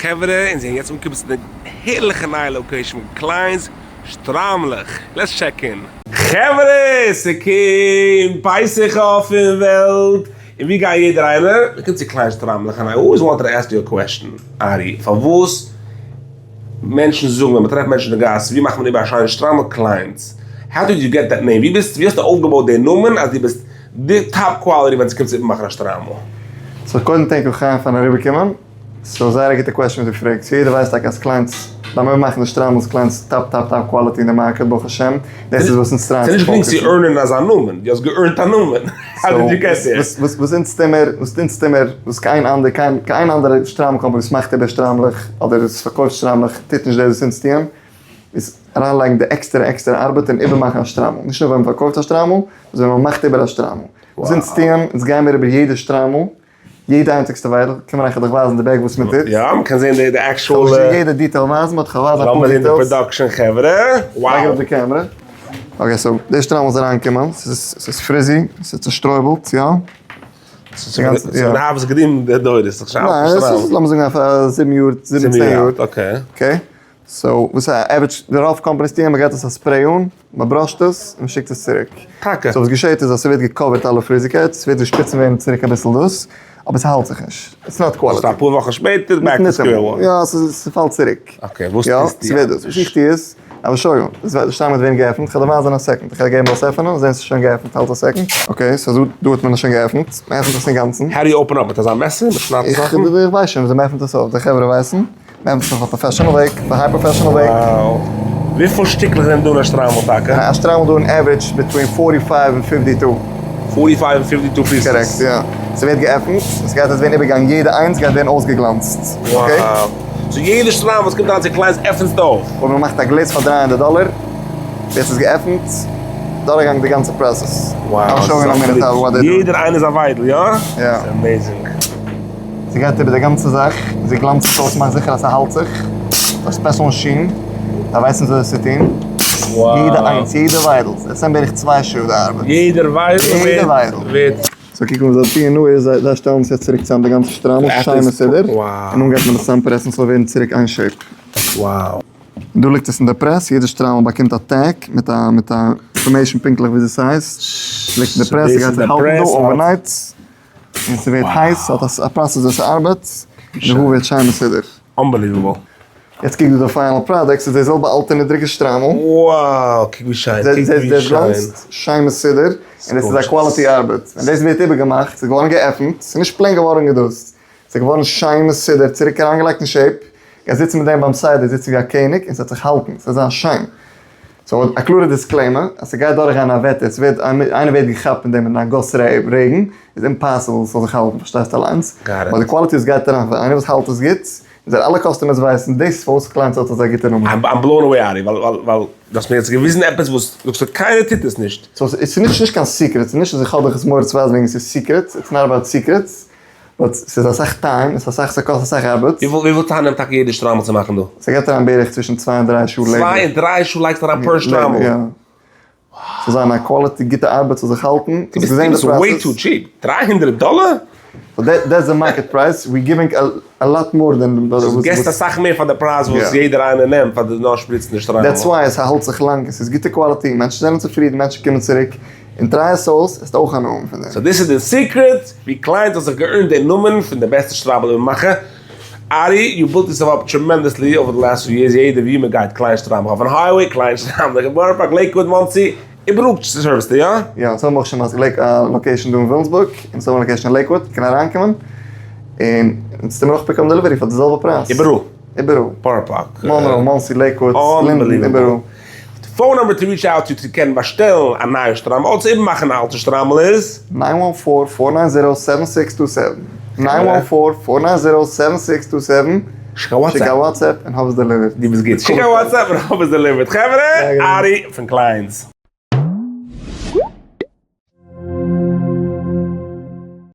חברה, אונז זענען יעצט אנגעקומען צו די הערליכע נייע location פון קליינס שטריימלעך, let's check in. חברה, ס'קומט פסח אויפן וועלט, און ווי גייט יעדער איינער? מ'קומט צו קליינס שטריימלעך, and I always wanted to ask you a question, ארי, פארוואס מענטשן זאגן ווען מ'טרעפט מענטשן אין די גאס, ווי מאכט מען איבער א שיינע שטריימל? קליינס. How did you get that name? ווי ביסט, ווי האסטו אויפגעבויט די נאמען אז דו ביסט די top quality ווען ס'קומט צו איבערמאכן א שטריימל? So קודם thank you חיים פארן אריבערקומען. ס'איז זייער א גוטע question וואס דו פרעגסט, יעדער ווייסט טאקע אז קליינס, ביים איבערמאכן די שטריימל איז קליינס top top top quality אין די market ברוך השם, דאס איז וואס אונז try ען ס'איז צו נישט גרינג צו focus ן. earn ען אזא נאמען, דו האסט גע earn ט א נאמען, how did you get there? וואס אונז טוהן מיר, וואס אונז טוהן מיר, וואס קיין אנדער, קיין קיין אנדערע שטריימל קאמפאני וואס מאכט איבער שטריימלעך אדער וואס פארקויפט שטריימלעך טוט נישט דאס וואס אונז טוען, איז אריינלייגן די עקסטערע עקסטערע ארבעט אין איבערמאכן א שטריימל, נישט נאר ווען מ'פארקויפט א שטריימל, נאר ווען מ'מאכט איבער א שטריימל. וואס אונז טוען, אונז גייען מיר איבער יעדע שטריימל, יעדע איינציגסטע וויידל, קום אריין כ'וועל דיך ווייזן די back וואס מען טוט. יא, מען קען זען די actual. כ'וועל נישט יעדע detail ווייזן, but כ'וועל ווייזן אפאר details. לאמיר זען די production חברה, wow. לייג ארויף די camera. Okay so, די שטריימל איז אריינגעקומען, ס'איז frizzy, ס'איז צושטרויבלט, יא. ס'איז פון אהבת קדים די דורות, ס'איז שוין אלטע שטריימל. ניין, ס'איז לאמיר זאגן א זיבן יאר, זיבן צען יאר. Okay. Okay, so וואס א average, די רוב companies טוען, מ'געט עס א spray אן, מ'בראשט עס, און מ'שיקט עס צוריק. טאקע? So וואס געשעט איז אז ס'ווערט געקאווערט אלע פריזיגקייט, ס'ווערט די שפיצן ווערן צוריק אביסל דאס, אבער ס'האלט זיך נישט. It's not quality. ס'איז אפאר וואכן שפעטער, back to square one. יא, ס'פאלט צוריק. Okay, וואס טוסטו יא, ס'ווערט דאס. וואס איך טו איז, אבער שוין, די שטריימל וועט ווערן געעפנט, כ'וועל דיר ווייזן אין א second. כ'וועל געבן דאס עפענען, זען ס'איז שוין געעפנט, האלט א second. Okay, so דא האט מען עס שוין געעפנט. מ'עפנט עס אינגאנצן. How do you open up? מיט אזא מעסער? מ'שניידט זאכן? איך ווייס שוין וויאזוי מ'עפנט עס אויף, די חברה ווייסן. נעמט זיך אויף א professional וועג, די high professional וועג. Wow. וויפיל שטיקלעך זענען דא אין א שטריימל טאקע? א שטריימל דא אין average between forty five און fifty two. Forty five און fifty two pieces. Correct, יא. ס'ווערט געעפנט, עס גייט יעצט ווערן איבערגעגאנגען, יעדע איינס גייט ווערן אויסגעגלאנצט. Okay? Wow. So יעדע שטריימל וואס קומט אריין צו קליינס עפענסטו אויף? אויב מ'מאכט א גלעז פאר 300 דאלער, ווערט עס געעפנט, דורכגעגאנגען די גאנצע process. Wow. יעדער איינער איז א וויידל, יא? יא. ס'איז amazing. זי גייט איבער די גאנצע זאך, זי גלאנצט עס אויס, מאכט זיכער אז ס'האלט זיך, ס'איז א special מאשין, זיי ווייסן וויאזוי עס צו טון, יעדע איינס, יעדע וויידל, עס נעמט בערך צוויי שעה די ארבעט, יעדער וויידל ווערט. So קוק וואס זיי טוען נאר איז, זיי שטעלן עס יעצט צוריק צוזאם די גאנצע שטריימל שיין מסודר, און נאכדעם גייט מען עס צוזאמפרעסן ס'זאל ווערן צוריק איין shape. Wow. דא ליגט עס אין די press, יעדע שטריימל באקומט א tag מיט א מיט א information פונקטליך וויאזוי ס'הייסט, ליגט אין די press, ס'גייט זיך האלטן דא overnight. און ס'ווערט הייס, ס'האט א process ווי ס'ארבעט, און די האר ווערט שיין מסודר. Unbelievable. יעצט קוק דא די final product, ס'איז די זעלבע אלטע נידריגע שטריימל. Wow, קוק ווי שיין, קוק ווי שיין. שיין מסודר, און דאס איז א quality ארבעט. ווען דאס ווערט איבערגעמאכט, ס'איז געווארן געעפנט, ס'איז נישט plain געווארן געדאסט, ס'איז געווארן שיין מסודר, צוריק אריינגעלייגט אין shape, גייסט זיצן מיט דעם ביים סדר, זיצן ווי א קעניג, און ס'וועט זיך האלטן, ס'וועט זיין שיין. So א קלארע disclaimer, אז ס'גייט דורכגיין א וועטער, ס'ווערט, איינער ווערט געכאפט מיט דעם אין א גאס רעגן, איז impossible ס'זאל זיך האלטן, פארשטייסט אליינס. But די quality וואס גייט אריין פאר איינער וואס האלט עס גוט, און זייער אלע customers ווייסן דאס פארוואס קליינס האט אזא גוטע נאמען. I'm blown away ארי, ווייל ווייל דו האסט מיר יעצט געוויזן עפעס וואס זאגסטו קיינער טוט עס נישט. So ס'איז נישט נישט קיין secret, ס'איז נישט אז איך האב דיך עס מורא צו ווייזן וועגן ס'איז secret, it's not about secrets, But ס'איז אסאך time, ס'איז אסאך, ס'קאסט אסאך ארבעט. וויפיל time נעמט טאקע יעדע שטריימל צו מאכן דא? ס'גייט אריין בערך צווישן צוויי און דריי שעה labor. צוויי און דריי שעה לייגסטו אריין per שטריימל? יא. ס'זאל זיין א quality גוטע ארבעט ס'זאל זיך האלטן. דו ביסט way too cheap. 300 דאלער? That's the market price, we giving a lot more than וואס. דו געסט אסאך מער פאר די פרייז וואס יעדער איינער נעמט פאר די נאר שפריצן די שטריימל. That's why עס האלט זיך לאנג, עס איז גוטע quality, מענטשן זענען צופרידן, מענטשן קומען צוריק. און try עס אויס, וועסטו אויך הנאה האבן פון דעם. So דאס איז די secret ווי קליינס האט זיך גע earn ט די נאמען פון די בעסטע שטריימל מאכער. ארי, you built yourself up tremendously over the last few years, יעדער ווי מען גייט קליין שטריימל אויפן highway, קליין שטריימל אין בארא פארק, לעיקוואד, מאנסי, איבעראל serve סטו, יא? יא, אונז האבן אויך שוין א location דא אין וויליאמסבורג, אונז האבן א location אין לעיקוואד, קען אריינקומען, און אונז טוען מיר אויך pick up delivery פאר די זעלבע פרייז. איבעראל? איבעראל. בארא פארק. מאנרא, מאנסי, לעיקוואד, לינדען, איבעראל. די phone number to reach out to צו קענען באשטעלן א נייע שטריימל אדער צו איבערמאכן א אלטע שטריימל איז. Nine one four, four nine zero, seven six two seven, nine one four, four nine zero, seven six two seven, שיק א WhatsApp. שיק א WhatsApp און האב עס delivered. דו ביסט גוט. שיק א WhatsApp און האב עס delivered. חברה, ארי פון קליינס.